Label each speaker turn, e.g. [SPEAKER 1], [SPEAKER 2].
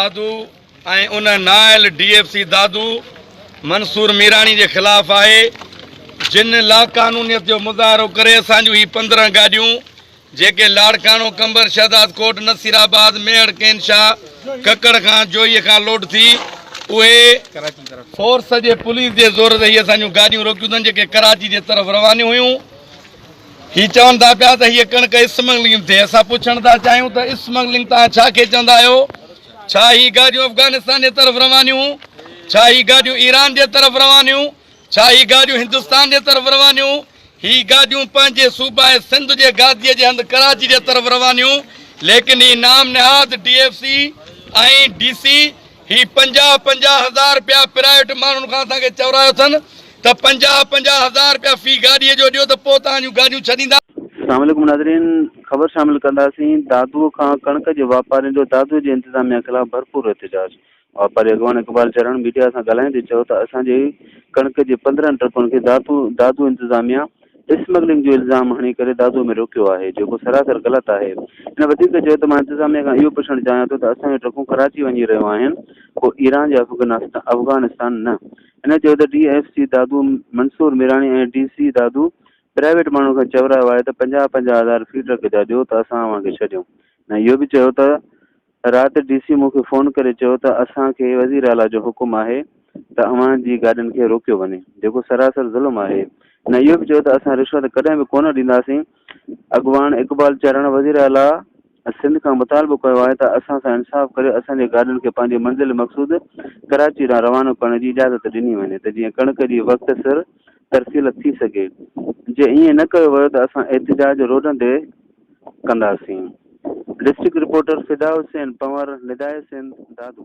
[SPEAKER 1] دادو ۽ ان نااهل D F C Dadu Mansoor Mirani جي خلاف آهي جن لاقانونيت جو مظاهرو ڪري اسان جون هي 15 گاڏيون جيڪي لاڙڪاڻو، قمبر، شهدادڪوٽ، نصيرآباد، ميهڙ، ڪين شاهه، ڪڪڙ کان جوهي کان لوڊ ٿي اهي فورس جي پوليس جي زور تي هي اسان جون گاڏيون روڪيون اٿن جيڪي ڪراچي جي طرف روانيون هيون. هي چون ٿا پيا ته هيء ڪڻڪ اسمگلنگ ٿئي، اسان پڇڻ ٿا چاهيون ته اسمگلنگ توهان ڇا کي چوندا آهيو؟ ڇا هي گاڏيون افغانستان جي طرف روانيون؟ ڇا هي گاڏيون ايران جي طرف روانيون؟ ڇا هي گاڏيون هندستان جي طرف روانيون؟ هي گاڏيون پنهنجي صوبائي سنڌ جي گاديء جي هنڌ ڪراچي جي طرف روانيون، ليڪن هي نام نهاد D F C ۽ D C هي پنجاهه پنجاهه هزار رپيا پرائيوٽ ماڻهن کان اسان کي چورايو اٿن ته پنجاهه پنجاهه هزار رپيا في گاڏيء جو ڏيو ته پوء توهان جون گاڏيون ڇڏيندا.
[SPEAKER 2] السلام عليڪم ناظرين خبر شامل ڪنداسين دادو کان ڪڻڪ جي واپارين جو دادو جي انتظاميا خلاف ڀرپور احتجاج واپاري اڳواڻ اقبال چرڻ ميڊيا سان ڳالهائيندي چيو ته اسان جي ڪڻڪ جي 15 ٽرڪن کي دادو دادو انتظاميا اسمگلنگ جو الزام هڻي ڪري دادو ۾ روڪيو آهي جيڪو سراسر غلط آهي. هن وڌيڪ چيو ته مان انتظاميه کان اهو پڇڻ چاهيان ٿو ته اسان جون ٽرڪون ڪراچي وڃي رهيون آهن ڪو ايران يا افغانستان نه. هن چيو ته D F C Dadu Mansoor Mirani ۽ D C Dadu private ماڻهن کان چورايو آهي ته 50 50 هزار في ٽرڪ جا ڏيو ته اسان اوهان کي ڇڏيون. هن اهو به چيو ته رات ڊي سي مون کي فون ڪري چيو ته اسان کي وزير اعليٰ جو حڪم آهي ته اوهان جي گاڏين کي روڪيو وڃي، جيڪو سراسر ظلم آهي. هن اهو به چيو ته اسان رشوت ڪڏهن به ڪونه ڏينداسين. اڳواڻ اقبال چرڻ وزير اعليٰ سنڌ کان مطالبو ڪيو آهي ته اسان سان انصاف ڪري اسان جي گاڏين کي پنهنجي منزل مقصود ڪراچي ڏانهن روانو ڪرڻ جي اجازت ڏني وڃي ته جيئن ڪڻڪ جي وقت سر ترسيل ٿي سگهي، جي ائين نه ڪيو ويو ته اسان احتجاج روڊن تي ڪنداسين. District reporter Fida Hussain Panhwar, نداء Sindh, Dadu.